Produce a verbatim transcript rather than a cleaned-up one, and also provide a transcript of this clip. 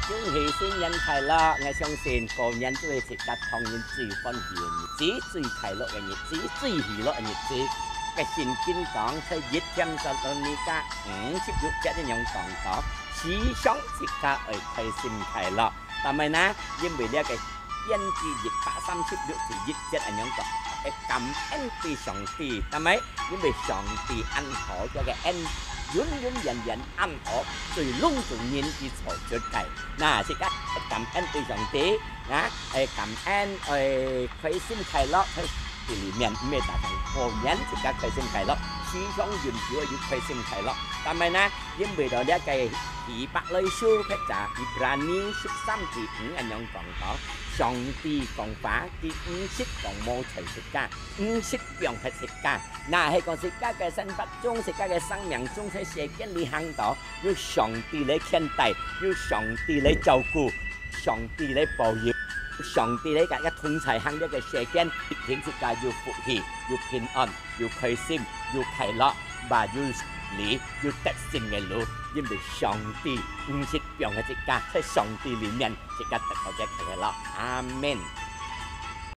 恭喜新年快樂！𠊎相信過年就係自家唐人最歡喜个日子、最快樂个日子、最喜樂个日子。个聖經講，在一帖撒羅尼迦五十六節恁樣講到，時常自家愛開心快樂。但係呢，因為這个編輯一百三十六第一節恁樣講，愛感恩對上帝，但係因為上帝恁好，佢个恩永永遠遠恁好，最攏總人佢造出个。那自家感恩對上帝，啊，愛感恩，愛開心快樂，在這裡面毋係單單過年自家開心快樂，時常永久愛有開心快樂。但係呢，因為到這个希伯來書或者Ibrani十三第五恁樣講到，上帝講話，佢毋識講無在自家，毋識放忒自家。 那係講自家个生活中，自家个生命中，在世間裡行到，有上帝來牽帶，有上帝來照顧，上帝來保佑，上帝來佮个同在行這个世間，一定自家有福氣，有平安，有開心，有快樂，嘛有勝利，有得勝个路，因為上帝毋識放忒自家，在上帝裡面自家得到个快樂。阿門。